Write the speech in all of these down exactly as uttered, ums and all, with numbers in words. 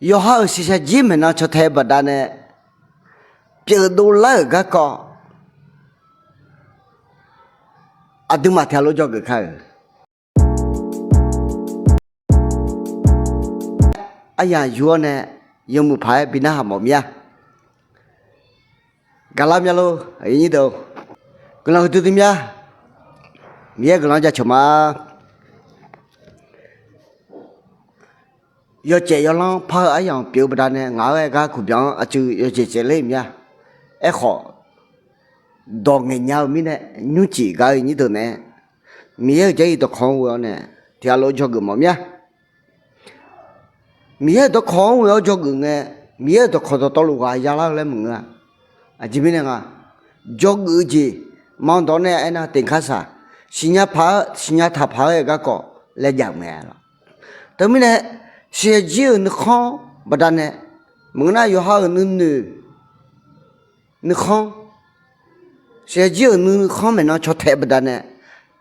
yawqha-euq shiqshaq jir maeqnan caw tae baqdanae pyeuf dovlar-euq garkawv aqduimaf tiq ghaq lof dzawgeuf kar-euq. Aryamq yur-awr nae yawmuiq paq-aer bi narhaq mawf mir-a. Gaqlar mya lor, aqyuif aqnyir deuq-or, guiqlanq huiqdui dui mya. Miqyaer guiqlanq jaceuq ma. Yawcaef yawlanr par-eu aryamq pyeuf-eu baqdanae ngaq-anr aer gar kuqbyan-anr aqcuiv yawjeq caevler-euq mya. Aerkhawf, dawq ngaeqnya-eu mirnae nymrcif gaq-eu nyir deuq naeq-aer Miqyaer-euq jarlif dawqkawq-anr ghoe-awr nae tiq ghaq lof dzawgeuf mawf mir-a. Miqyaer-euq dawqkawq-anr ghoe-awr dzawgeuf ngae, Miqyaer-euq dawqkawq dawqtawvluf ghaq yalar-eu laer maqngeur-a. Aqjeq mirnae nga, dzawgeuf-eu jeq, manq dawq nae aernar teqkar saq, siqnya paq-aer siqnya taq paq-aer garkawv laejav-euq mae lawq. Teumirnae, shiqshaq jir-euq nuikhanr baqdanae, maqngeur nar yawqha-euq nuinoeq nuikhanr, shiqshaq jir-euq nuikhanr maeqnan caw tae baqdanae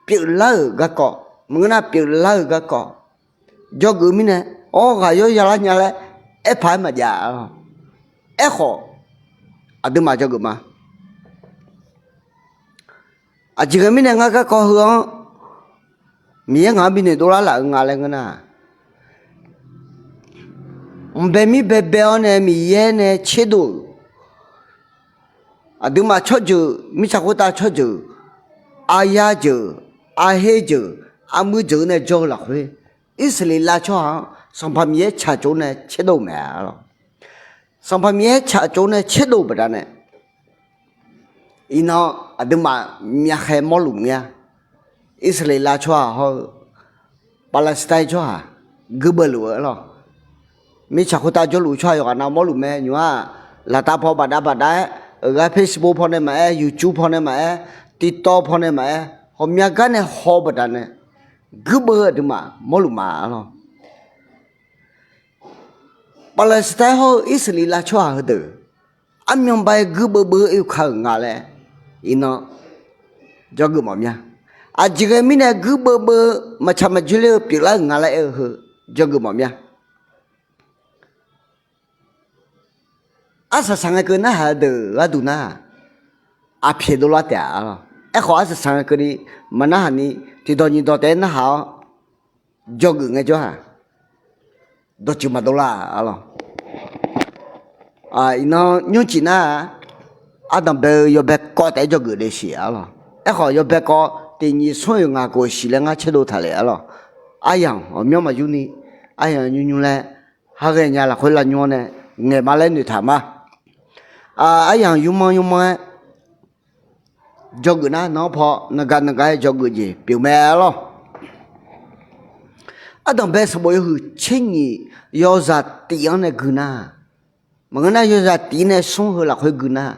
pyeuflar-euq garkawv, maqngeur nar pyeuflar-euq garkawv dzawgeuf mirnae, awr ghaq yawr yalar nya laer aerpaq-aer maqjav-a lawq. Aerkhawf, aqduimaf dzawgeuf ma. Aqjeq ghae mirnae ngar garkawv heu-anr Miqyaer ngaq-anr binoeq dovlar laf-eu nga laer ngeur nar, mqbae mir baebae-awr nae Miqyaer nae tserdov-euq, aqduimaf tsawrjeuq, mirtsaq khoertav tsawrjeuq, arya jeuq, arher jeuq, armuir jeuq nae jawr-eu lafkhoer, Irsaqleqlav tsawrhaq-anr Sanqpaq Miqyaer tsaqtsov nae tserdov-eu mae lawq. Sanqpaq Miqyaer tsaqtsov nae tserdov-eu baqdanae, iqnan aqduimaf myavkhaeq mawrluf mir-a. Irsaqleqlav tsawrhaq hawr-eu Paqlasitaer tsawrhaq guirdeuv luf-eu lawq. Mirtsaq khoertav jawrluf tsawrhaq yawqghaq nav mawrluf mae. Nymq-aq, laftav paw bafdav bafdav-aer, euq gar Facebook paw nae maqaer, YouTube paw nae maqaer, TikTok paw nae maqaer, ghawqmya gar nae haw baqdanae guirdeuv-eu aqduimaf mawrluf ma lawq. Paqlasitaer hawr-eu Irsaqleqlav tsawrhaq heudeuq armyan bae guirdeuv beuv-eu oekaq-euq nga laer iqnan dzawgeuf mawf mir-a. Aqjeq ghae mirnae guirdeuv beuv-eu maqtsaq maqjoer ler-eu pyeuflar-euq nga laer aer-eu heu dzawgeuf mawf mir-a. Arsaq saq ngae keuv narhaq-eu deuq gharduq nar, aqpyaeq dovlar taef-a lawq. Aerkhawf arsaq saq ngae keuvni maqnarhaq ni, tiqdawq nyiqdawq taef-aer narhaq-awr dzawgeuf ngaejawr-aq, dawqtsuif maqdov lar-a lawq. Iqnan nymrcif nar, ardanq bae-eu yawbae kawv taef-aer dzawgeuf le siq-a lawq. Aerkhawf yawbae kawv tiq nyiq smr oeq ngaq khof siq laer ngar tserdov taq le-a lawq. Aryamq ghawqmyanr maqyur ni, aryamq nymr nymr laer haghae nya lafkhoer lavnymr-awr nae ngaeq ma laer noeqtaq ma. Aryamq yurmanr yurmanr-aer dzawgeuf nar, nanr paw nanqgaq nanqgaq-aer dzawgeuf jeq pyeuf mae-a lawq. Ardanq bae sanqbof yawhuiq tser nyiq yawzaq tif-anr nae gui nar, maqngeur nar yawzaq tif nae smr heu lafkhoer gui nar,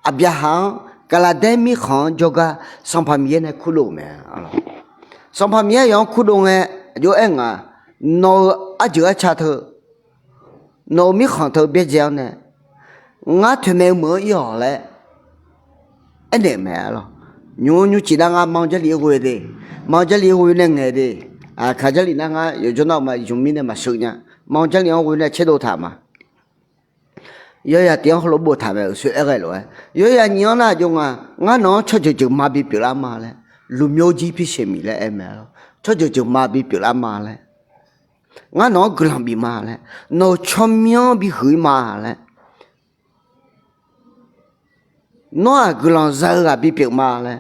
Aqbyaqhaq-anr Gaqlaqdaer mirkhanq-anr jawrgar Sanqpaq Miqyaer nae kurdov-euq mae. Sanqpaq Miqyaer aqyawf-anr kurdov ngae, aqjox aer nga, nawq-euq arjeuq arca teu, nawq-euq mirkhanq teu byaerdzae-awr nae, ngar toeqmaeq-eu meuq-anr ir-awq laer aernaeq-euq mae-a lawq. Nymr nymrcif nar ngar ma-eu Jarlif-anr ghoe de, ma-eu Jarlif-anr ghoe nae ngaeq de, aqkaq Jarlif nar ngar yawqjawr nar-eu ma zmq mirnae maqsheuq nya, ma-eu Jarlif-anr ghoe nae tserdov taq ma. Yawzaq tif-anr heulof boftaq mae-euq soer aer ghae lof-aer, yawzaq nyiq-anr nar aqjox nga, ngar nawq-anr tsawrjeuq jeuqma bipyeuf lar ma laer, လူမျိုးကြီးဖြစ်စေမည် laer aer mae-a lawq. Tsawrjeuq jeuqma bipyeuf lar ma laer, ngar nawq-anr guiqlanq bif ma laer, nawq-euq tsawrmyanr bihuiq-ir ma laer, nawr-aq guiqlanq za-eu ghaq bipyeuf ma laer,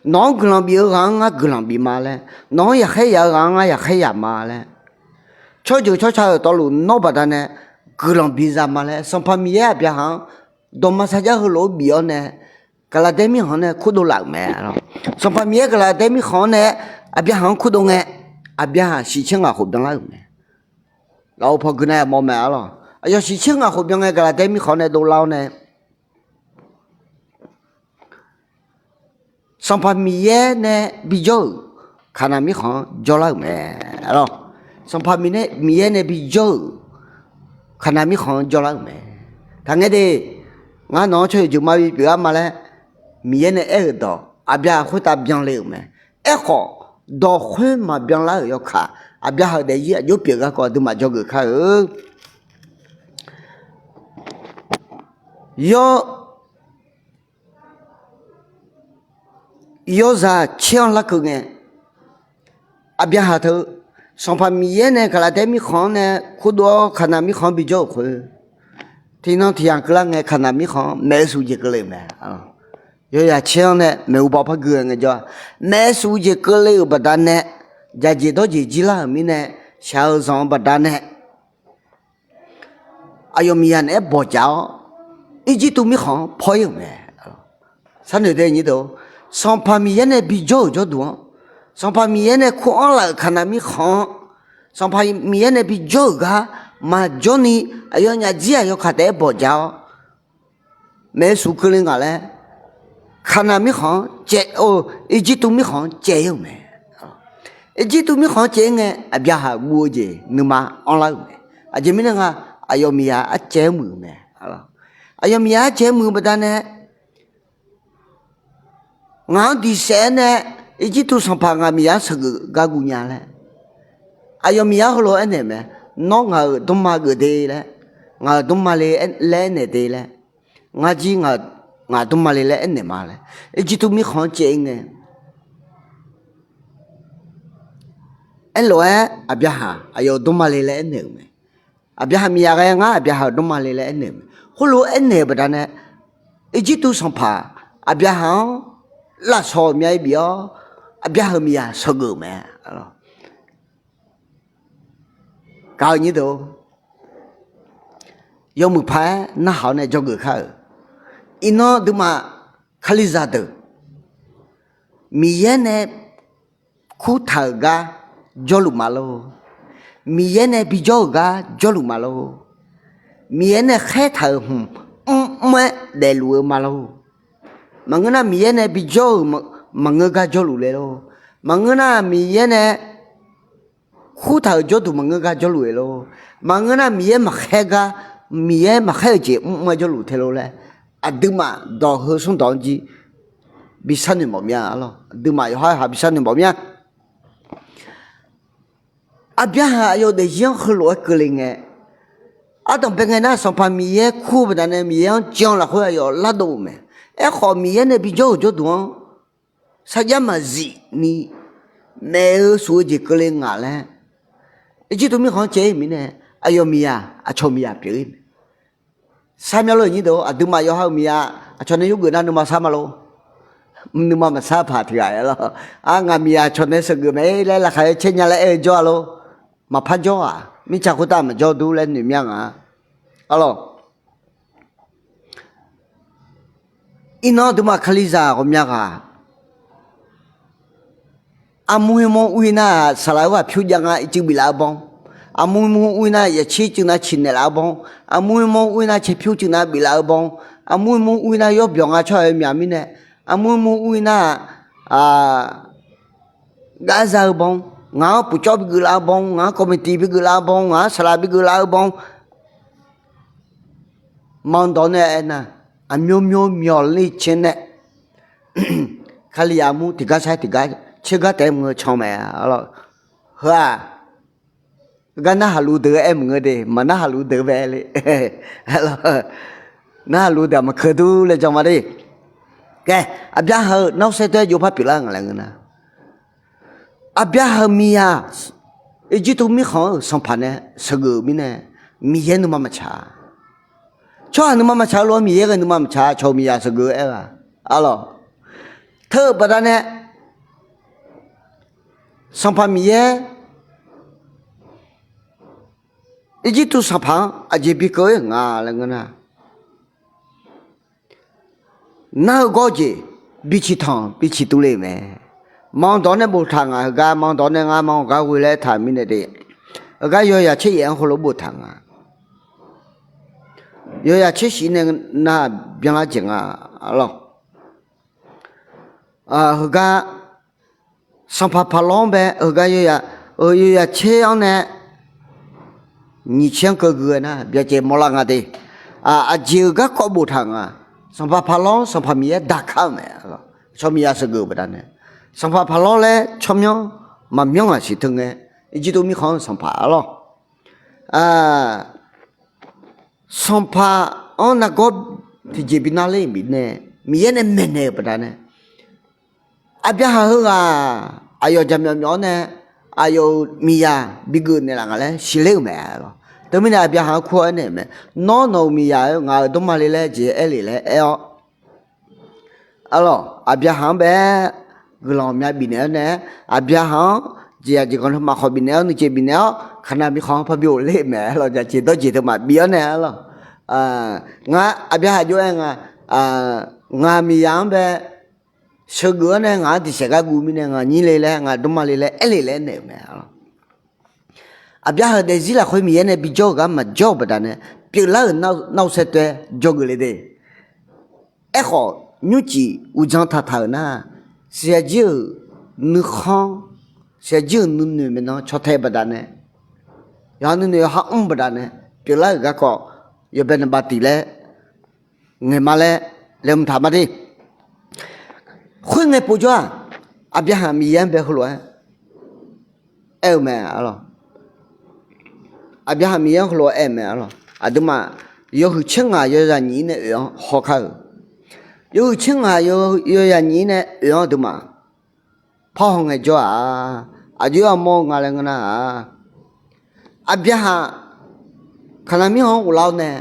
nawq-anr guiqlanq bif-eu ghaq-anr ngar guiqlanq bif ma laer, nawq-anr yaqkhaer yaf-eu ghaq-anr ngar yaqkhaer yaf ma laer, tsawrjeuq tsawrca-euq tawvluf nawr baqdanae guiqlanq biza ma laer, Sanqpaq Miqyaer Aqbyaqhaq-anr dawqma sarjax heulof-aer bif-awr nae, Gaqlaqdaer mirkhanq-anr nae kurdov laf-euq mae-a lawq. Sanqpaq Miqyaer Gaqlaqdaer mirkhanq-anr nae Aqbyaqhaq-anr kurdov ngae, Aqbyaqhaq shiqtser ngaq khof byanlar-euq mae. Lafov paw gui nar yamawr mae-a lawq. Aqyawf shiqtser ngaq khof byan ngae Gaqlaqdaer mirkhanq-anr nae dovlar-awr nae, Sanqpaq Miqyaer nae bijawr-euq Kaqnaq mirkhanq-anr jawrlar-euq mae-a lawq. Sanqpaq Miqyaer nae bijawr-euq Kaqnaq mirkhanq-anr jawrlar-euq mae. Taqngaer de, ngar nawq-anr tsawrjeuq jeuqma bipyeuf-ar ma laer Miqyaer nae aer-euq dawq Aqbyaqhaq khoertav byanle-euq mae. Aerkhawf, dawq khoer maqbyan lar-euq yawkaq Aqbyaqhaq-euq daefzir aqjox pyeuf garkawv aqduimaf dzawgeuf kar-eu. Yawr, yawrzaq caer-anr larkeuv ngae, Aqbyaqhaq teu, Sanqpaq Miqyaer nae Kaqlaqtaer mirkhanq-anr nae kurdov-awr Kaqnaq mirkhanq-anr bijawr-euq khoer, tiqnan tiqyamq keuvlar ngae Kaqnaq mirkhanq-anr maeq-eu suf jeq keuvle-euq mae. Yawzaq caer-anr nae maeqhu baw par gui-eu ngaejawr-a, maeq-eu suf jeq keuvle-euq baqdanae, dzaqjeq dawrjeq jir lar-euq mirnae, shaq-eu zanq-eu baqdanae, aqyawf miqyaq naeq-aer bawqdzaq-awr, Irjirtuv mirkhanq-anr paw-ir-euq mae. Sharnoeq dae nyir deuq, Sanqpaq Miqyaer nae bijawr-euq jawrduq-anr, Sanqpaq Miqyaer nae kur-anr laf-euq Kaqnaq mirkhanq-anr, Sanqpaq Miqyaer nae bijawr-euq gar maqjawr ni, aqyawfnyaf jir aqyawf kaq taef-aer bawqdzaq-awr, maeq-eu suf keuvle ngaq laer, Kaqnaq mirkhanq-anr caev-eu, Irjirtuv mirkhanq-anr caev-ir-euq mae. Irjirtuv mirkhanq-anr caev-ir ngae, Aqbyaqhaq guv-eu jeq nuima anrlar-euq mae. Aqjeq mirnae nga, aqyawf miqyaq arcaev-aer muiq-euq mae. Aqyawf miqyaq arcaev-aer muiq-eu baqdanae, ngaq-anr diq saef-aer nae Irjirtuv sanqpaq ngaq miqyaq-anr sheuqgeuf gar guv nya laer, aqyawf miqyaq heulof-aer aernaeq-euq mae. Nawr ngaq-euq dmrma geuf de laer, ngaq-euq dmrma le laer aernaeq de laer, ngar jir ngaq dmrma le laer aernaeq ma laer, Irjirtuv mirkhanq-anr caev-ir ngae, aerlof-aer Aqbyaqhaq aqyawf-euq dmrma le laer aernaeq-euq mae. Aqbyaqhaq miqyaq ghae ngar Aqbyaqhaq-euq dmrma le laer aernaeq-euq mae. Khoerlof-aer aernaeq-euq baqdanae, Irjirtuv sanqpaq Aqbyaqhaq-anr lafsawq myav-ir bif-awr, Aqbyaqhaq miqyaq sheuqgeuf-euq mae. Gaq-eu nyir deuq, yawmuiq paq-aer narhaq-awr nae dzawgeuf kar-euq. Iqnan duimaf Kalizaq deuq, Miqyaer nae kurtaq-euq gar jawrluf ma lor. Miqyaer nae bijawr-euq gar jawrluf ma lor. Miqyaer nae khaertaq-euq hmq mrmr-aer daefluf-eu ma lor. Maqngeur nar Miqyaer nae bijawr-euq maqngeur gar jawrluf le lor. Maqngeur nar Miqyaer nae kurtaq-euq jawrduq maqngeur gar jawrluf-eu lor. Maqngeur nar Miqyaer maqkhaer gar, Miqyaer maqkhaer-euq jeq mrmr-aer jawrluf te lor laer, aqduimaf dawq heu smr dawq-anr jir bi sharnoeq mawf mya. Aqduimaf yawqha yawqha bi sharnoeq mawf mya. Aqbyaqhaq aqyawf daefzir-anr heulof-aer keuvle ngae, ardanq bae ngae nar Sanqpaq Miqyaer kur-eu baqdanae Miqyaer-anr jan lafkhoer aqyawf lardov-euq mae. Aerkhawf Miqyaer nae bijawr-euq jawrduq-anr sarjax maqzif ni maeq-eu suf-eu jeq keuvle ngaq laer, Irjirtuv mirkhanq-anr caev-ir mirnae, aqyawf miqyaq aqcawq miqyaq pyeuf-ir mae. Sharmyanr lor nyir deuq, aqduimaf yawqha-euq miqyaq aqcawq nae yurgeuf nar nuima shar ma lor. Nuima maqshar paq tiq ghaq-a lor. Ar ngaq miqyaq aqcawq nae sheuqgeuf mae laer laqkhaq-aer caer nya laer aer-eu jawr-a lor. Maqpar jawr-aq mirtsaq khoertav maqjawr dur laer noeq mya nga. Arlawq, iqnan aqduimaf Kalizaq ghawqmya ghaq, aqmuiq mawr ur-ir nar-aq saqlaq-eu ghaq pyur jav nga ircuf biflaf-eu baw. Aqmuiq mawr ur-ir nar yaqtser cuf nar ciqnaeq laf-eu baw. Aqmuiq mawr ur-ir nar caerpyur cuf nar biflaf-eu baw. Aqmuiq mawr ur-ir nar yawr byawq nga tsawrhaq-eu myaq mirnae. Aqmuiq mawr ur-ir nar-aq, gar za-eu baw. Ngaq-anr puqcawv bigeuf laf-eu baw, ngaq-anr kawqmiq tiq bigeuf laf-eu baw, ngaq-anr saqlaq bigeuf laf-eu baw. Manqdawq nae aernar, aqmyanmyan myawq ler caer nae Kalizaq mur tiqgar sair tiqgar caergar taef-aer mr-eu can mae. Heu-aq, heugar narhaq luf deuq-eu aer maqngeur de, maqnarhaq luf deuq bae le. Narhaq luf deuq-aq maqkeuq dur laer jan ma de. Khaer, Aqbyaqhaq-euq nawr saer tae-aer jov par pyeuflar nga laer ngeur nar, Aqbyaqhaq-euq miqyaq Irjirtuv mirkhanq-euq sanqpaq nae sheuqgeuf-euq mirnae, Miqyaer nuima maqtsaq-a. Tsawrhaq nuima maqtsaq-eu lof-aer Miqyaer ghae nuima maqtsaq-a. Aqcawq-euq miqyaq sheuqgeuf-eu aer-aq, arlawq, teu-euq baqdanae Sanqpaq Miqyaer Irjirtuv sanqpaq-anr aqjeq bi keuv-ir nga laer ngeur nar, nar-eu gawr jeq bi ciqtanq bi ciqtuv le-euq mae. Manqdawq nae boftaq nga heugar, manqdawq nae ngar manqgar ghoe laer taq mirnae de. Heugar yawzaq tser yaef-anr heulof boftaq nga. Yawzaq tser shif nae nar byanlar jeq nga, arlawq. Heugar Sanqpaq Paqlawr-anr bae heugar yawzaq, yawzaq tser-anr nae nyiq tser-anr keuv gui-eu nar byacaev mawrlar nga de. Aqjeq-euq garkawv boftaq nga. Sanqpaq Paqlawr-anr Sanqpaq Miqyaer daqkar-euq mae. Aqcawq miqyaq sheuqgeuf-eu baqdanae, Sanqpaq Paqlawr laer tsawrmyanr maqmyanr aqsiq teu ngae, Irjirtuv mirkhanq-anr sanqpaq arlawr. Sanqpaq-anr nargawr tiqjeq bi narler-euq mirnae, Miqyaer nae maeqnaeq-euq baqdanae, Aqbyaqhaq heughaq aqyawf jaqmyawf myawf-awr nae, aqyawf-euq miqzaq bigeuf naeqlaf nga laer siqler-euq mae arlawr. Teumirnae Aqbyaqhaq-anr kur-awr aernaeq-euq mae. Nawr nawq-euq miqzaq-aer ngaq-euq dawrma le laer jeq aer le laer aer-awr, arlawr, Aqbyaqhaq-anr bae-aer guiqlanq ghawqmya bifnaeq-awr nae, Aqbyaqhaq-anr jeqzaq jeqganq neu maqkhawf bifnaeq-awr nuijeq bifnaeq-awr, Kaqnav mirkhanq-anr parbi ghofler-euq mae arlawr. Jaqjeq dawrjeq teumaf bif-awr nae arlawr, ngar Aqbyaqhaq jov-aer nga, ngaq miqzaq-anr bae sheuqgeuf-awr nae ngaq-anr diqsaef gar guv mirnae ngaq nyir le laer ngaq dawrma le laer aer le laer aernaeq-euq mae arlawr. Aqbyaqhaq daefzir lafkhoer Miqyaer nae bijawr-euq gar maqjawr-euq baqdanae, pyeuflar-euq nar-eu saer tae-aer dzawgeuf le de. Aerkhawf, nymrcif uqdzan taqtaq-euq nar, siqyaq jir-euq nuikhanr, siqyaq jir-euq nuinoeq maeqnan caw tae-eu baqdanae, yawqha nuinoeq yawqha mr-eu baqdanae, pyeuflar-euq garkawv yawbae naqbav tiq laer ngaeq ma laer laeqhmq taq ma de. Khoerngae povjawr-aq, Aqbyaqhaq Miqyaer-anr bae heulof-aer aer-eu mae arlawr. Aqbyaqhaq Miqyaer-anr heulof-aer aer-eu mae arlawr. Aqduimaf yawhuiq tser ngaq yawzaq nyiq-ir nae oeq-anr hawkar-euq, yawhuiq tser ngaq yawzaq nyiq-ir nae oeq-anr aqduimaf parhaw ngaejawr-aq, aqjox-aer armawr-eu nga laer ngeur nar-aq, Aqbyaqhaq Kaqnav mirkhanq-anr ghoflar-awr nae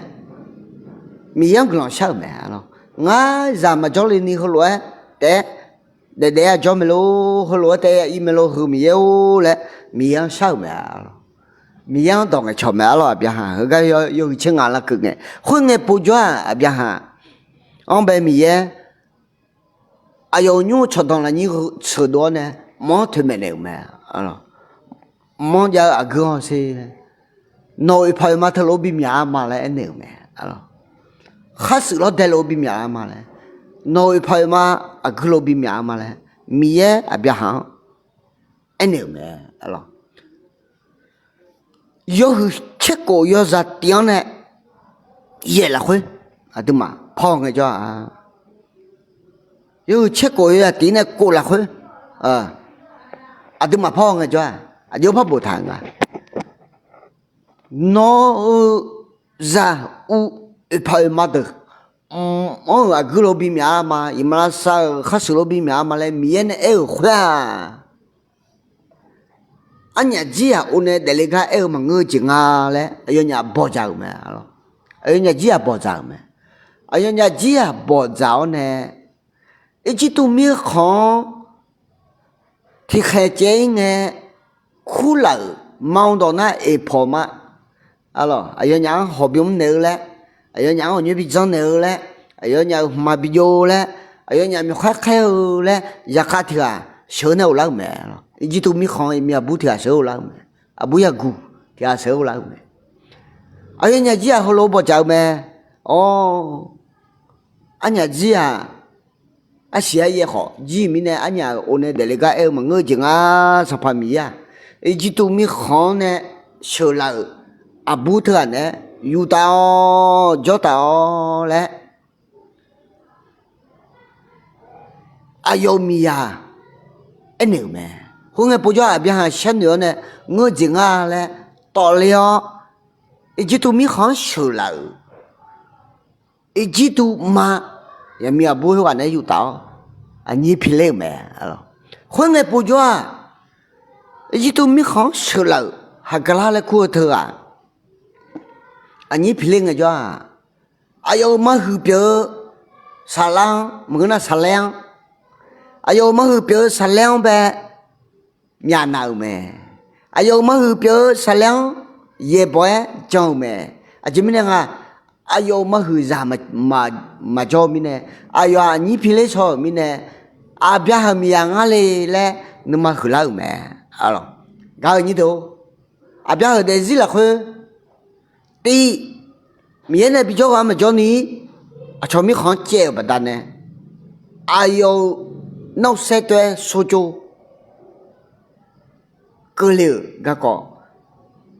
Miqyaer-anr guiqlanq shar-euq mae arlawr. Ngar zaq maqjawr le ni heulof-aer taef-aer daefdaef-aer jawr mae lor, heulof-aer taef-aer ir mae lor, heu Miqyaer-or laer Miqyaer-anr shar-euq mae arlawr. Miqyaer-anr dawq ngaeqcawq mae arlawr. Aqbyaqhaq heugar yawhuiq tser ngaq lavkeuv ngae, khoerngae povjawr-aq, Aqbyaqhaq-anr bae Miqyaer aqyawf-euq nymr-eu cawqdanq lafnyir sheuqdov-awr nae mq-anr toeqmaeq naeq-euq mae. Mq-anr jav-eu aqgeu-anr sher, nawq-euq oeqpaq oeqma teulof-aer bimyaq-a ma laer aernaeq-euq mae. Kharshuif lawr daelof-aer bimyaq-a ma laer, nawq-euq oeqpaq oeqma aqgeu lof bimyaq-a ma laer Miqyaer Aqbyaqhaq-anr aernaeq-euq mae. Yawhuiq tser khof yawzaq tif-anr nae yaef lafkhoer aqduimaf parhaw ngaejawr-aq, yawhuiq tser khof yawzaq tif-ir nae khof lafkhoer aqduimaf parhaw ngaejawr-aq, aqjox par boftaq-euq nga. Nawq-eu zaq uv oeqpaq oeqma deuq mq-anr-euq aqgeu lof bimyaq-a ma, iqmalavshav kharshuif lof bimyaq-a ma laer Miqyaer nae aer-euq khoer-aq, arnyaf jir-aq ov nae daefle gar aer-eu maqngeur-eu jeq nga laer aqyawfnyaf bawqdzaq-euq mae. Aqyawfnyaf jir-aq bawqdzaq-euq mae. Aqyawfnyaf jir-aq bawqdzaq-awr nae, Irjirtuv mirkhanq-anr tiqkhaeq caev-ir ngae kurlaf-euq ma-eu dawq nar eqpawq ma. Aqyawfnyaf-anr hawq bimr naeq-eu laer, aqyawfnyaf-anr ghawqnyoer bidzanr naeq-eu laer, aqyawfnyaf-euq hmqmaq bijov-eu laer, aqyawfnyaf myawqkhaer khaer-eu laer zaqkhav tiq ghaq sheuq-eu nae ghoflar-euq mae. Irjirtuv mirkhanq-anr iqmir aqbur tiq ghaq sheuq-eu ghoflar-euq mae. Aqbur yaqguq tiq ghaq sheuq-eu ghoflar-euq mae. Aqyawfnyaf jir-aq heulof-aer bawqdzaq-eu mae. Awr, arnyaf jir-aq, arsiq aryaer khawf jir mirnae arnyaf-euq ov nae daefle gar aer-eu maqngeur-eu jeq nga. Sanqpaq Miqyaer-aq, Irjirtuv mirkhanq-anr nae sheuqlaf-euq aqbur teughaq naeq-aer yuf taf-awq, jawr taf-awq laer aqyawf-euq miqzaq aernaeq-euq mae. Khoerngae povjawr-aq, Aqbyaqhaq sharnoeq-awr nae ngeur-eu jeq nga laer tawvler-awr, Irjirtuv mirkhanq-anr sheuqlaf-euq Irjirtuv ma, yaqmiq aqbur khoerghaq naeq-aer yuf taf-awr aqnyir piler-euq mae. Khoerngae povjawr-aq, Irjirtuv mirkhanq-anr sheuqlaf-euq Haqgaqlar laer kur-eu teughaq aqnyir piler ngaejawr-aq, aqyawf-euq marhuiq pyeuf-eu saqlar-anr maqngeur nar saqlaer-anr, aqyawf-euq marhuiq pyeuf-eu saqlaer-anr bae myaf naq-euq mae. Aqyawf-euq marhuiq pyeuf-eu saqlaer-anr yaeqbawq-aer jan-euq mae. Aqjeq mirnae nga, aqyawf-euq marhuiq zaq maqjawr-eu mirnae, aqyawf-aq aqnyir piler shaw-euq mirnae, Aqbyaqhaq miqzaq ngar le laer nuima huiqlar-euq mae. Gaq-eu nyir deuq-or, Aqbyaqhaq daefzir lafkhoer tiv, Miqyaer nae bijawr ghaq-anr maqjawr ni, aqcawq mirkhanq-anr caev-euq baqdanae, aqyawf-euq narhaq saer tov-aer shovcov keuvle-euq garkawv,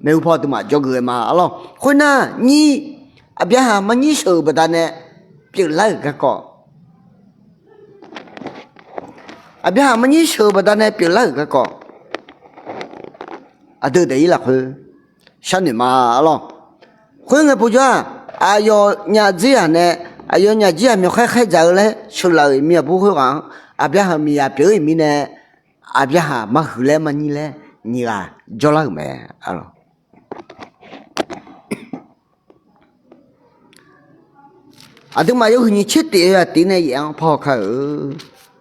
maeqhu paw aqduimaf dzawgeuf-eu ma arlawr. Khoernar nyir, Aqbyaqhaq marnyir sheuq-euq baqdanae pyeuflar-euq garkawv, Aqbyaqhaq marnyir sheuq-euq baqdanae pyeuflar-euq garkawv, aqdui daef-ir lafkhoer sharnoeq ma arlawr. Khoerngae povjawr-aq, aqyawf nyaf dzer-aq nae, aqyawf nyaf dzer-aq myawqkhaer khaer dzaq-eu laer sheuqlaf-euq mir aqbur khoerghaq-anr Aqbyaqhaq miqyaq pyeuf-ir mirnae, Aqbyaqhaq marhuiq laer marnyir laer nyiq ghaq jawrlar-euq mae. Aqduimaf yawhuiq nyiq tser tif-eu aqtiv nae yaef-anr parhaw kar-euq.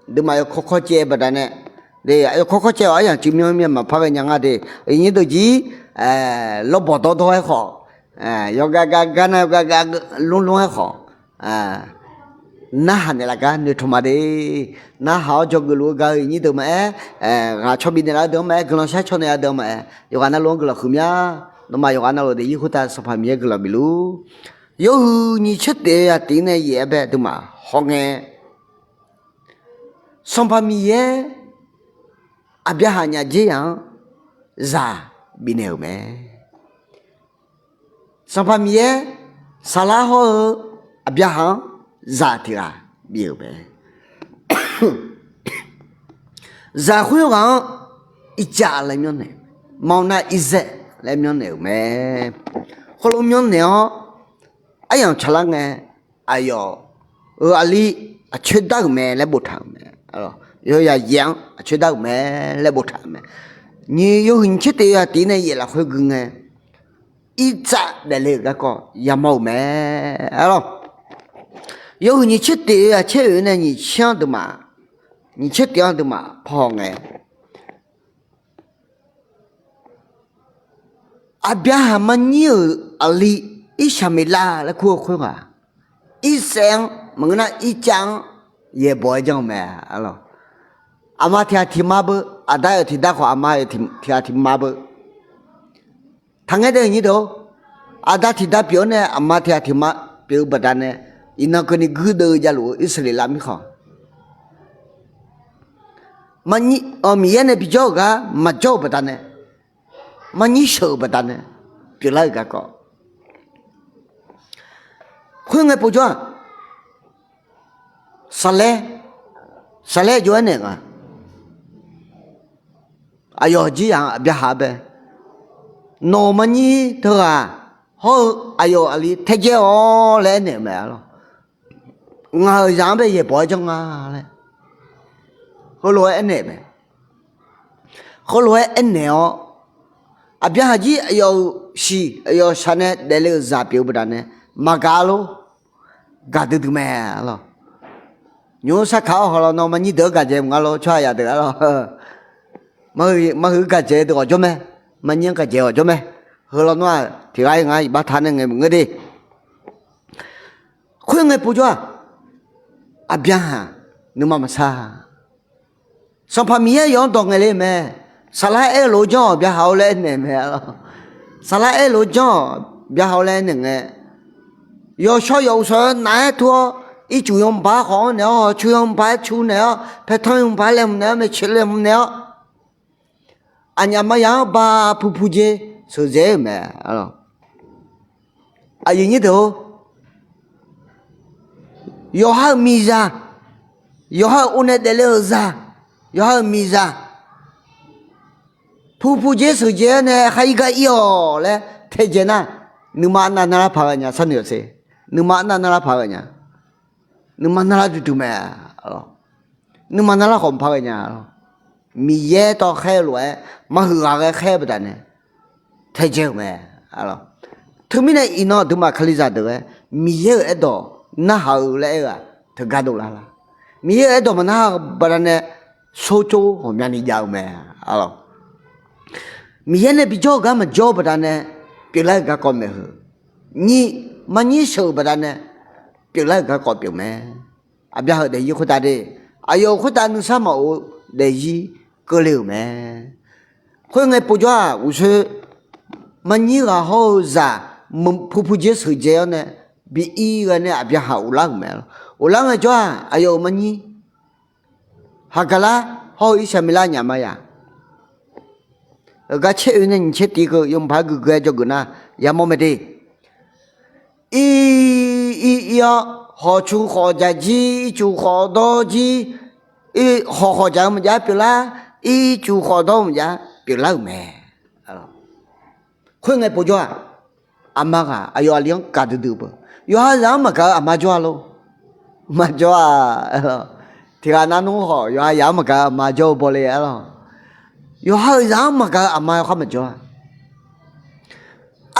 Aqduimaf yawkawr kawr caev baqdanae, aqyawf kawr kawr caev-awq aryamq cuiv myanr myanr maqpar ghae nya nga de. Aqyuif nyir deuq jir, lawrbawq dawrdawr-aer khawf, yawgav gav gar nar yawgav gav lmr lmr-aer khawf, narhaq naeqlaf gar noeqtmq ma de. Narhaq-awr dzawgeuf luf-eu gaq-eu nyir deuq maqaer, ghaq caw bifnaeq laf-eu deuq-anr maqaer, guiqlanq shar caw naeq-a deuq-anr maqaer, yawqghaq navluf-anr guiqlanq huiq mya. Nawmaf yawqghaq navluf daefzir khoertav Sanqpaq Miqyaer guiqlanq bif luf. Yawhuiq nyiq tser tif-eu aqtiv nae yaef-aer bae aqduimaf hawngae, Sanqpaq Miqyaer Aqbyaqhaq nyaf dzer yaq-anr zaq bifnaeq-euq mae. Sanqpaq Miqyaer Saqlar hawr-eu Aqbyaqhaq-anr zaq tiq ghaq bif-euq mae. Zaq khoerghaq-anr Irtsav laer myanrnaeq, maqngeur nar Irzaeq laer myanrnaeq-euq mae. Khoerlof myanrnaeq-awr, aryamq tsaqlar ngae, aqyawf-euq aqli aqcoer dar-euq mae laer boftaq-euq mae. Yawzaq yaef-anr aqcoer dar-euq mae laer boftaq-euq mae. Nyiq yawhuiq nyiq tser tif-eu aqtiv nae yaef lafkhoer gui ngae, Irtsav daefle-euq garkawv yamawr-euq mae. Arlawr, yawhuiq nyiq tser tif-eu aqcaer oeq nae nyiq tser-anr deuq ma, nyiq tser tif-anr deuq ma parhaw ngae, Aqbyaqhaq marnyir-euq aqli Irsaqmeqlav laer kur-eu khoerghaq, Irsaev-anr maqngeur nar Irtsav-anr yaeqbawq-aer janr-eu mae. Aqma tiq ghaq tiq ma beu, aqda yawf tiq da khawf aqma yawf tiq ghaq tiq ma beu. Taqngaer dae-eu nyir deuq-or, aqda tiq da pyeuf-awr nae aqma tiq ghaq tiq ma pyeuf-eu baqdanae, iqnan keuvni guirdeuv-eu javluf-eu Irsaqleqlav mirkhanq, Miqyaer nae bijawr-euq gar maqjawr-euq baqdanae, marnyir sheuq-euq baqdanae pyeuflar-euq garkawv. Khoerngae povjawr-aq, Saqlaer, Saqlaer jov-aer naeq nga. Aqyawf jir yaq-anr Aqbyaqhaq bae, nawq-euq marnyir teughaq hawr-eu aqyawf aqli taedzae-awq laer aernaeq-euq mae. Ngaq-euq zaq-anr bae yaeqbawq-aer janr nga laer heulof-aer aernaeq mae. Heulof-aer aernaeq-awr, Aqbyaqhaq jir aqyawf-euq shiq aqyawf shaq nae daefle-euq zaq pyeuf-eu baqdanae maqgaq-a lor. Gaq duidui mae. Arlawr, nymq-mr sarkaq-awr hawq lawq nawr marnyir deuq-anr gaqdzae mq nga lor tsawrhaq yaq deuq arlawr. Maqhuiq gaqdzae deuq ghawqjawr mae. Marnyir-anr gaqdzae ghawqjawr mae. Heu lawq nawr-aq tiq ghaq-ir ngar iqbax taq nae ngaeq maqngeur de. Khoerngae povjawr-aq, Aqbyaqhaq nuima maqsar. Sanqpaq Miqyaer yawf-anr dawq ngaeq le mae. Saqlar aer-eu lof-aer janr-awq Aqbyaqhaq-or laer aernaeq mae. Saqlar aer-eu lof-aer janr-awq Aqbyaqhaq-or laer aernaeq ngae, yawshawr yawf uqshawq-aer naf-aer tur-awr, ircuf yawmuiq baq-aer khawf-anr naeq-awr, hawqcu yawmuiq baq-aer cu naeq-awr, paeqtanr yawmuiq baq-aer laeqhmq naeq-awr, maeqtsoeq laeqhmq naeq-awr, aqnyaf maqya-anr ba pupu dzer sheuqdzae-aer-euq mae. Aqyuif nyir deuq-or, yawqha-euq miqzaq, yawqha-euq or nae daefle-euq zaq, yawqha-euq miqzaq, pupu dzer sheuqdzae-aer nae khar ir gar ir-awq laer taedzae nar, nuima arnav narlar paq ghae nya sharnoeq-awq siq. Nuima arnav narlar paq ghae nya. Nuima narlar duidui mae. Nuima narlar khawf maqpar ghae nya. Miqyaer tawv khaer-eu lof-aer, maqhuiq ghaq ghae khaer-eu baqdanae taedzae-euq mae. Teumirnae iqnan aqduimaf kalizaq deuq-aer Miqyaer-euq aerdawq narhaq-eu laer aer-eu-aq teugar dovlar lar. Miqyaer-euq aerdawq maqnarhaq-eu baqdanae sortsov ghawqmyani jav-eu mae. Miqyaer nae bijawr-eu gar maqjawr-eu baqdanae pyeuflar-eu garkawv maeq heu. Nyir, marnyir sheuq-euq baqdanae pyeuflar-eu garkawv pyeuf mae. Aqbyaqhaq daefzir khoertav de, aqyawf khoertav nuisar maqof-eu daefzir keuvle-euq mae. Khoerngae povjawr-aq, uqsoer marnyir ghaq hawr-eu zaq, pupu dzer sheuqdzae-awr nae bi ir ghae nae Aqbyaqhaq ghoflar-euq mae. Ghoflar ngaejawr-aq, aqyawf-euq marnyir Haqgaqlar hawr-eu Irsaqmeqlar nyaf maqya. Heugar caer oe nae nyiq caer tiv keuv yawmuiq paq-aer guiqgui-aer dzawgeuf nar yamawr mae de. Ir, ir, ir-awr, hawqcu khawf dzaq jir, ircuf khawf dawr jir, hawq khawf dzaq-eu maqjav pyeuflar, ircuf khawf dawr-eu maqjav pyeuflar-euq mae. Khoerngae povjawr-aq, aqma ghaq aqyawf aqli-anr gaqdui dui beu. Yawqha zaq-anr maqgaq-eu aqma jawr-a lor. Maqjawr-a. Tiqghaq nav nmr khawf, yawqha zaq-anr maqgaq-eu aqma jawr-eu bawle-a lor. Yawqha-euq zaq-anr maqgaq-eu aqma yawkhar maqjawr-a.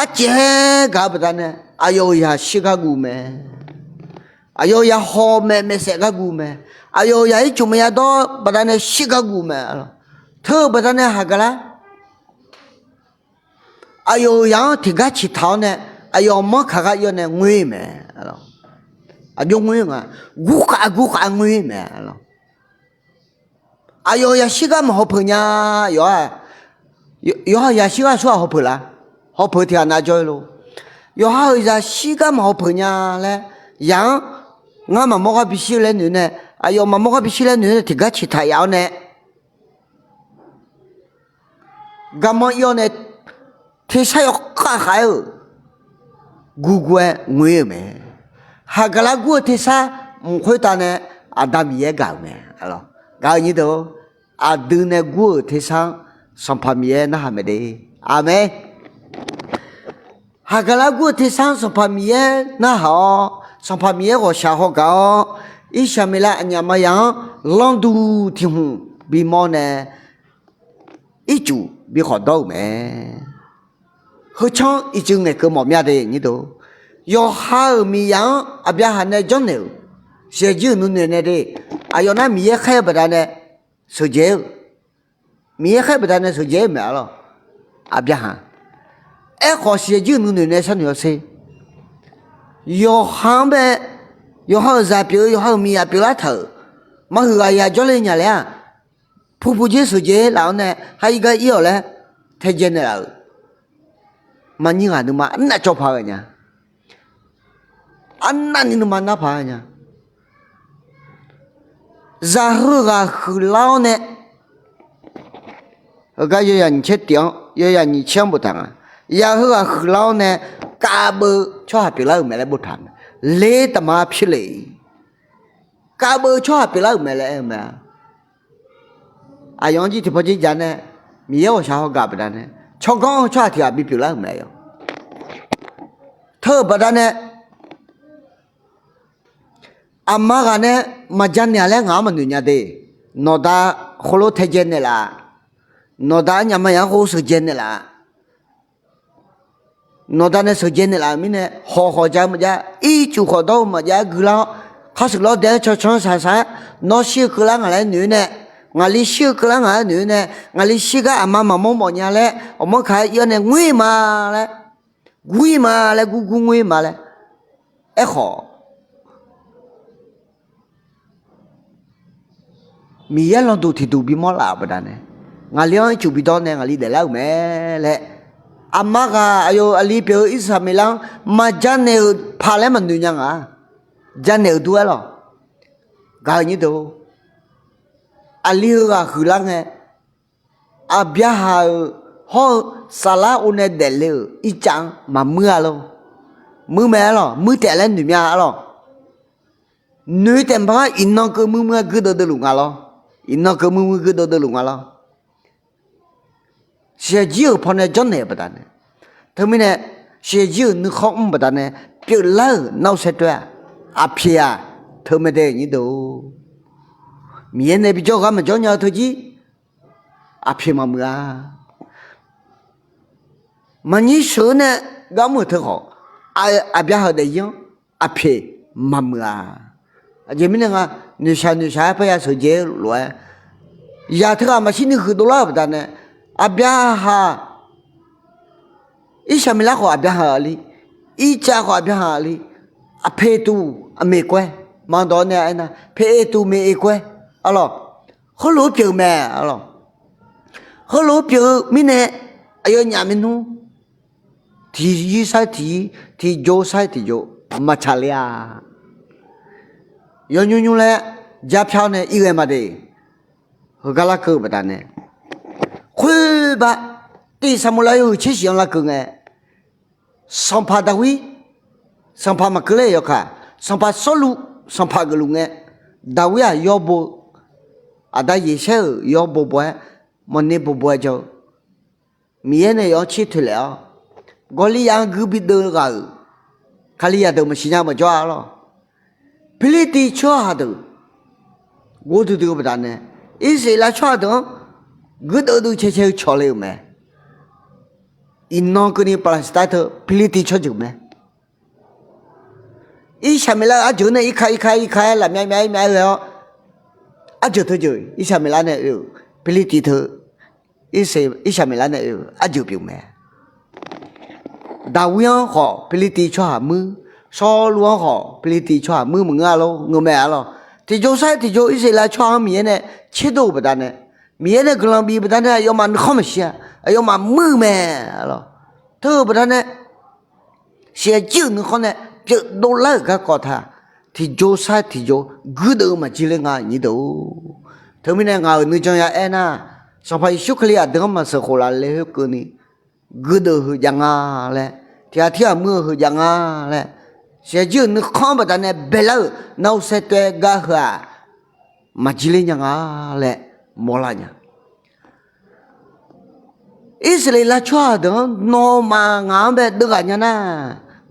Arcaev-aer gaq-eu baqdanae aqyawf-euq zaq shirgar guv mae. Aqyawf-euq zaq hawmaeq maeqsaef gar guv mae. Aqyawf-euq zaq ircuf maqya dawr baqdanae shirgar guv mae. Teu-eu baqdanae haqgaq lar aqyawf-euq zaq-anr tiqgar ciqtaq-awr nae, aqyawf manr kaq gar ir-awr nae ngoer-ir mae. Aqjox ngoer nga, gurkhav gurkhav ngoer-ir mae. Aqyawf-euq zaq shirgar maqhaw peuq nya. Yawqha-euq zaq shirgar aqsurghaq haw peuq lar? Haw peuq tiqghaq nav jawr-eu lor. Yawqha-euq zaq shirgar maqhaw peuq nya laer, zaq-anr ngar maqmawr gar bishir laer noeq nae, aqyawf maqmawr gar bishir laer noeq nae tiqgar ciqtaq yaf-awr nae, garmanr ir-awr nae tersar yawkhav khav-aer-euq gurgur-aer ngoer-euq mae. Haqgaqlar gur-eu tersar mq khoertav nae Aqda Miqyaer gaq-euq mae. Gaq-eu nyir deuq-or, aqdui nae gur-euq tersar-anr Sanqpaq Miqyaer narhaq mae de. Aqmeq. Haqgaqlar gur-eu tersar-anr Sanqpaq Miqyaer narhaq-awr, Sanqpaq Miqyaer ghawqshaq haw gaq-awr, Irsaqmeqlav aqnyaf maqya-anr lanrduq tiq hmq bimawr nae, ircuf bi khawf dawr-euq mae. Heucanr ircuf ngaeqkeuv mawf mya de nyir deuq. Yawqha-euq miqyaq-anr Aqbyaqhaq nae janrnaeq-euq, shaqjir-euq nuinoeq nae de. Aqyawf nar Miqyaer khaer-eu baqdanae sheuqdzae-eu, Miqyaer khaer-eu baqdanae sheuqdzae-eu mae-a lor. Aqbyaqhaq. Aerkhawf shaqjir-euq nuinoeq nae sharnoeq-awr sher. Yawqha-anr bae, yawqha-euq zaq pyeuf-eu, yawqha-euq miqyaq pyeuflar taq-euq, maqhuiq ghaq yaq jawrle nya laer-aq, pupu jir sheuqdzae laf-awr nae ha ir gar ir-awq laer taedzae naeqlaf-euq maqnyir ghaq nuima arnav cawv paq-eu nya. Arnavni nuima nar paq-a nya. Zaq heughaq huiqlar-awr nae, heugar yawzaq nyiq tser tiq-anr, yawzaq nyiq tser-anr boftaq nga. Zaq heughaq huiqlar-awr nae, kavbeuv tsawrhaq pyeuflar-euq mae laer boftaq mae. Ler taqma pyeurle. Kavbeuv tsawrhaq pyeuflar-euq mae laer aer-eu mae-a. Aqyawf-anr jir tiqpawf jir ja nae, Miqyaer ghawqshaq haw gaq baqdanae, tsawrganr-eu tsawrhaq tiq ghaq bipyeuf lar-euq mae yawq. Teu-euq baqdanae, aqma ghaq nae maqja naeq-a laer ngaq-anr maqnoeq nya de. Nawqda khoerlof taedzae naeqlaf-a. Nawqda arnyaf maqya-anr khoer sheuqdzae naeqlaf-a. Nawqda nae sheuqdzae naeqlaf-euq mirnae, hawq khawf ja maqjav, ircuf khawf dawr-eu maqjav-aer guilar-awr, khar shuif lawr dae-aer caw canr saq saq-aer, nawr shir-eu keuvlar ngaq laer noeq-aer nae, ngaqli shir-eu keuvlar ngaq laer noeq-aer nae, ngaqli shir gar aqma maqmawr mawf nya laer, awqmanr kaq-aer ir-awr nae ngoer-ir ma laer, gur-ir ma laer, gurgur ngoer-ir ma laer. Aerkhawf, Miqyaer lanrduq tiqduq bimawr laf-euq baqdanae, ngaqli-anr ircuf bidawr nae ngaqli daeflar-euq mae laer, aqma ghaq aqyawf-euq aqli pyeuf-eu Irsaqmeqlav-anr maqja naeq-euq paq laer maqnoeq nya nga. Ja naeq-euq dur-aer lawq. Gaq-eu nyir deuq-or, aqli heughaq huiqlar ngae, Aqbyaqhaq-euq hawr-eu saflar or nae daefle-euq ircav-anr maqmuir-a lor. Muir mae-ar lawq, muir taef laer noeq mya-ar lawq. Noeq taef maqpar ngar iqnan keuv muir muir-aer guirdeuv deuvluf nga lawr. Iqnan keuv muir muir guirdeuv deuvluf nga lawr. Shaqjir-euq pawnae janrnaeq-euq baqdanae, teumirnae shaqjir-euq nuikhanr mr baqdanae pyeuflar-euq nar-eu saertoer-aq, aqpyeq-aq, teumae dae nyir deuq-or, Miqyaer nae bijawr-eu gar maqjawr nya-eu teujir, aqpyeq maqmuiq-a. Maqnyir sheuq-eu nae gar mr-euq teu khawf, Aqbyaqhaq-euq daefzir-anr aqpyeq maqmuiq-a. Aqjeq mirnae nga, noeqshaq noeqshaq-aer parya sheuqdzae-eu lof-aer, zaq teughaq maqshir ni huiqdov lar-euq baqdanae, Aqbyaqhaq, Irsaqmeqlav khawf Aqbyaqhaq aqli, ircav khawf Aqbyaqhaq aqli, aqpeqtuq aqmeq kawv-aer, maqdawq nae aernar, peqtuq meq-eq kawv-aer, arlawq, heulof-aer pyeuf-eu mae, arlawq. Heulof-aer pyeuf-eu mirnae, aqyawfnyaf maernmr tiqyir sar-iq tiqyir, tiqjov sar-iq tiqjov maqtsaq ler-a. Yawnymr nymr laer jar pyar-awr nae irghae ma de. Heugar larkeuv-eu baqdanae, khoerbar, tiq Saqmaqlav yawhuiq tser shif-anr larkeuv ngae, sanqpaq Daqwir, sanqpaq maqkeuv ler-euq yawkaq, sanqpaq Sawrluv sanqpaq geufluf ngae, Daqwir-aq yawr bo-eu, aqda Yeqsaer-euq yawr bo bo-aer, mawqni bo bo-aer jawr-eu, Miqyaer nae yawf-anr tser toeq laef-awr, Gawrliryav-anr guir bideuv ghaq-euq Kalizaq deuq maqsiq nya maqjawr-a lawr. Pirlirtiv tsawrhaq deuq ghovdui dui-eu baqdanae, Irsaqleqlav tsawrhaq deuq-anr guirdeuv dui cae cae-eu cawq le-euq mae. Iqnan keuvni Paqlaqsiqtav teu Pirlirtiv tsawrjeuq mae. Irsaqmeqlav-euq arjeuq nae irka irka irka-aer lafmyav myav-aer myav-aer ghae-awr, arjeuq teu jeuq Irsaqmeqlav nae oe-euq Pirlirtiv teu Irsaqmeqlav nae oe-euq arjeuq pyeuf mae. Daqwir-anr khawf Pirlirtiv tsawrhaq muir, Sawrluv-anr khawf Pirlirtiv tsawrhaq muir maqngeur-a lor, ngeur mae-a lawr. Tiqjox sar-aer tiqjox Irsaqleqlav tsawrhaq-anr Miqyaer nae tserdov-euq baqdanae, Miqyaer nae guiqlanq bif baqdanae aqyawfmaf nuikhanr maqshir-a, aqyawfmaf muir-eu mae-a lawr. Teu-euq baqdanae, siqaqjir-euq nuikhanr nae pyeufdov lar-euq garkawv taq, tiqjox sar-aer tiqjox guirdeuv-eu maqjir ler nga nyir deuq-or. Teumirnae ngaq-euq nuijan ya aernar, Sanqpaq Yeqsur Kali aqdui-anr maqsheuq khof laf le khoerkeuvni, guirdeuv heu jav nga laer, tiqghaq tirghaq muir-eu heu jav nga laer, siqaqjir-euq nuikhanr baqdanae baelar-euq narhaq saertoer gar heu-aq, maqjir ler nya nga laer mawrlar nya. Irsaqleqlav tsawrhaq deuq-anr nawmaf ngaq-anr bae deuv ghaq nya nar,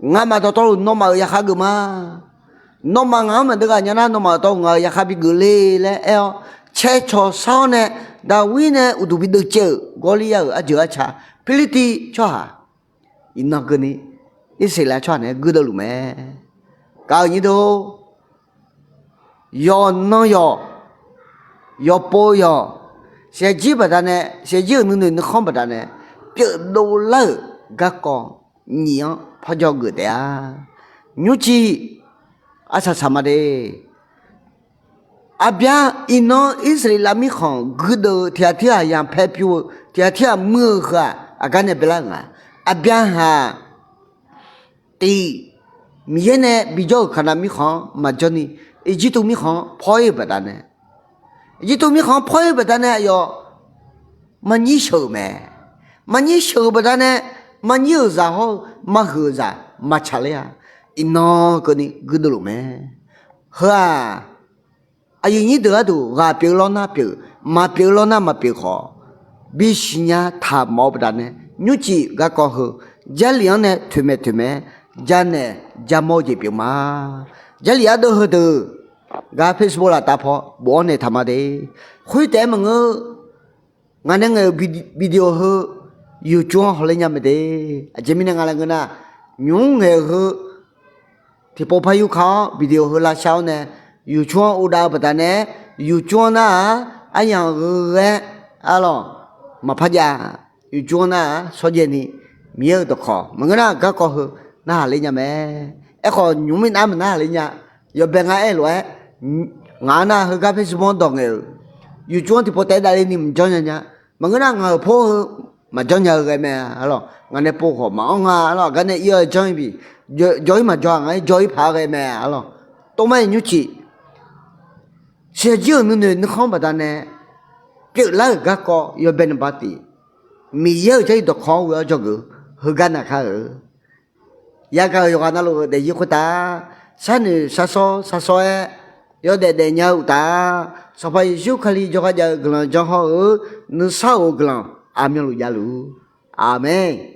ngamaf dawqtawvluf nawmaf-euq yaqkhav geuf ma. Nawmaf ngaq-anr maqdeuv ghaq nya nar, nawmaf dawqtawvluf ngaq-euq yaqkhav bi geuf le laer aer-awr, caer cawq sar-awr nae, Daqwir nae uqduq bi deuv caev-euq Gawrliryav-euq arjeuq arca, Pirlirtiv tsawrhaq iqnan keuvni Irsaqleqlav tsawrhaq naeq-aer guirdeuv luf mae. Gaq-euq nyir deuq-or, yawqnan yawq, yawqpov yawq, siqaqjir baqdanae, siqaqjir-euq nuinoeq nuikhanr baqdanae pyeufdov lar-euq garkawv nyiq-anr parjawr geuf taef-a. Nymrcif arsaq saq ma de. Aqbyar iqnan Irsaqleqlav mirkhanq guirdeuv-eu tiqghaq tirghaq yanqpae pyur-eu tiqghaq tirghaq muir-eu heu-aq, aqgar nae baelar-euq nga. Aqbyaqhaq tiq, Miqyaer nae bijawr-euq Kaqnav mirkhanq-anr maqjawr ni, Irjirtuv mirkhanq-anr paw-ir-euq baqdanae, Irjirtuv mirkhanq-anr paw-ir-eu baqdanae aqyawf maqnyir sheuq-euq mae. Maqnyir sheuq-euq baqdanae, maqnyir-euq zaq hawr-eu maqhuiq-euq zaq maqtsaq ler-a. Iqnan keuvni guirdeuv luf mae. Heu-aq, aqyuif nyir deuq gharduq ghaq pyeuf lawr nar pyeuf, maqpyeuf lawr nar maqpyeuf khawf, bisiq nya taq mawf-eu baqdanae, nymrcif garkawv heu, Jarlif-anr nae toeqmaeq toeqmaeq-aer janaeq jamawr-eu jeq pyeuf ma. Jarlif ardeuv heudeuq gar Facebook laftav paw bofanr naeq taq ma de. Khoertaef-aer maqngeur, ngaq nae ngaeq-euq video heu YouTube-anr hawler nya mae de. Aqjeq mirnae nga laer ngeur nar, nymq mr ngaeq-eu heu tiqpov par yurka-awr video heu lavshav-awr nae YouTube-anr uvdav-eu baqdanae, YouTube-anr nar-aq aryamq gheu ghae-aer arlawq maqpar jav. YouTube-anr nar-aq shawrjaev ni Miqyaer-euq dawqkawq maqngeur nar garkawv heu narhaq ler nya mae. Aerkhawf nymq mr minav maqnarhaq ler nya. Yawbae ngar aer-eu lof-aer, ngaq-anr nar heugar Facebook-anr dawq ngaeq-euq YouTube-anr tiqpov taef-aer davler ni maqjawr nya nya. Maqngeur nar ngaq-euq por heu maqjawr nya-eu ghae mae arlawq. Ngaq nae pov khawf maqanr nga arlawq. Aqgar nae ir-awr janr-ir bi, jawr-ir maqjawr-a, ngaq-aer jawr-ir paq-aer ghae mae arlawq. Tov mar-iq nymrcif siqaqjir-euq nuinoeq nuikhanr baqdanae pyeuflar-euq garkawv yawbae naqba tif, Miqyaer-euq Jarlif dawqkawq-anr ghoe-awr dzawgeuf-eu heugar naqkar-eu. Yagaq-euq yawqghaq navluf-eu daefzir khoertav sharnoeq sharsawr sharsawr-aer yawdaef daefnya-eu uqtaf, Sanqpaq Yeqsur Kali jawrgar jav-eu guiqlanq janr hawr-eu nuisar of-eu guiqlanq aqmyanluf javluf. Aqmeq.